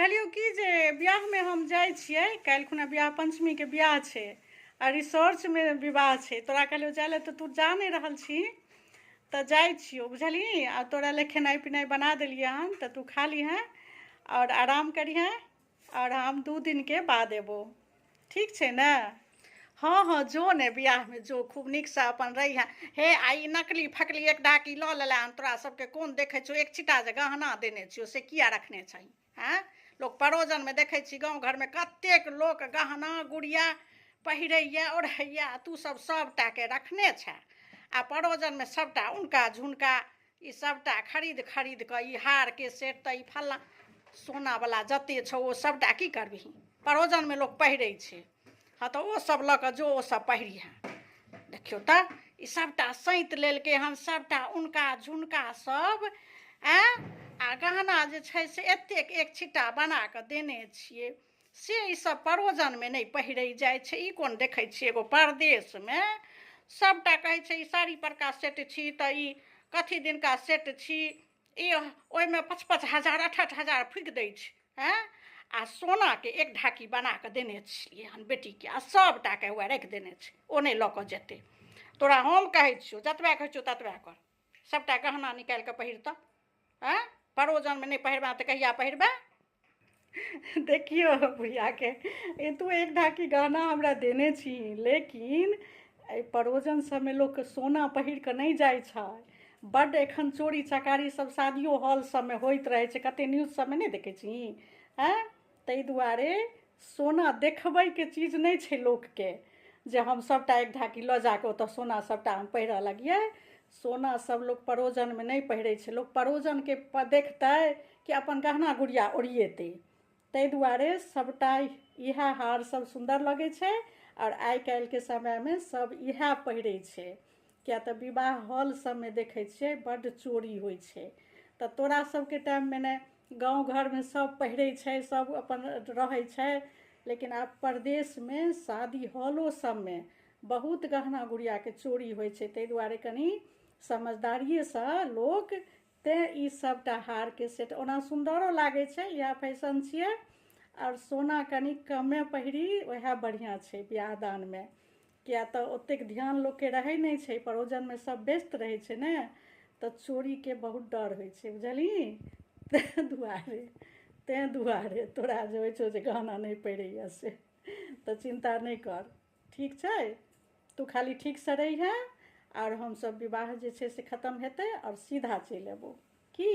कहलियौ कि जे बियाहमे हम जाइ छियै काल्हि खुना बियाह पञ्चमीके बियाह छै आ रिसर्चमे विवाह छै तोरा कहलियौ जाय लए तऽ तू जा नहि रहल छी तऽ जाइ छियौ बुझलही आ तोरा लए खेनाइ पिनाइ बना देलियै हन तऽ तू खा लिहेँ आओर आराम करिहेँ आओर हम 2 दिनके बाद एबौ ठीक छै ने हँ हँ जो ने बियाहमे जो खूब नीकसँ अपन रहिहेँ हे आ ई नकली फकली एक ढाकी लऽ लेला हन तोरा सबके कोन देखै छियौ एक छिटा जे गहना देने छियौ से किया रखने छही आँय लोक परोजनमे देखै छी गाँव घरमे कतेक लोक गहना गुड़िया पहिरैए ओढ़ैए आ तू सब सबटाके रखने छेँ आ परोजनमे सबटा उनका झुनका ई सबटा खरीद खरीद कऽ ई हारके सेट तऽ ई फल्लाँ सोनावला जते छौ ओ सबटा की करबिही परोजनमे लोक पहिरै छै हँ तऽ ओ सब लऽ कऽ जो ओ सब पहिरिहेँ देखियौ तऽ ई सबटा सैंत लेलकै हन सबटा उनका झुनका सब आँय आ गहना जे छै से एतेक एक छिट्टा बना कऽ देने छियै से ई सब परोजनमे नहि पहिरै जाइ छै ई कोन देखै छियै एगो परदेशमे सबटा कहै छै ई साड़ी परका सेट छी तऽ ई कथी दिनका सेट छी ई ओहिमे 5-5 हजार 8-8 हजार फूकि दै छै आँय आ सोनाके एक ढाकी बना कऽ देने छियै हन बेटीके आ सबटाके वएह राखि देने छै ओ नहि लऽ कऽ जेतै तोरा हम कहै छियौ जतबे कहै छियौ ततबे कर सबटा गहना निकालि कऽ पहिरतऽ आँय परोजनमे नहि पहिरबे तऽ कहिया पहिरबे देखियौ बुढ़ियाके ए तू एक ढाकी गहना हमरा देने छी लेकिन एहि परोजन सबमे लोक सोना पहिर कऽ नहि जाइ छै बड्ड एखन चोरी चकारी सब शादियो हॉल सबमे होइत रहै छै कते न्यूज सबमे नहि देखै छी आँय ताहि दुआरे सोना देखबैके चीज नहि छै लोकके जे हम सभटा एक ढाकी लऽ जाकऽ ओतऽ सोना सभटा हम पहिरऽ लगियै सोना सब लोक परोजनमे नहि पहिरै छै लोक परोजनके देखतै कि अपन गहना गुड़िया ओरिएतै ताहि दुआरे सभटा इएह हार सब सुन्दर लगै छै आओर आइ काल्हिके समयमे सब इएह पहिरै छै किए तऽ विवाह हॉल सबमे देखै छियै बड्ड चोरी होइ छै तऽ तोरा सबके टाइममे ने गाँव घरमे सब पहिरै छै सब अपन रहै छै लेकिन आब परदेशमे शादी हॉलो सबमे बहुत गहना गुड़ियाके चोरी होइ छै ताहि दुआरे कनि समझदारिएसँ लोक तेँ ई सबटा हारके सेट ओना सुन्दरो लागै छै इएह फैशन छियै आओर सोना कनि कमे पहिरी वएह बढ़िआँ छै बियाह दानमे किए तऽ ओतेक ध्यान लोकके रहै नहि छै परोजनमे सब व्यस्त रहै छै ने तऽ चोरीके बहुत डर होइ छै बुझलही ताहि दुआरे ताहि दुआरे तोरा जे होइ छौ जे गहना नहि पहिरैए से तऽ चिन्ता नहि कर ठीक छै तू खाली ठीकसँ रहिहेँ आओर हमसब विवाह जे छै से खतम हेतै आओर सीधा चलि अयबौ की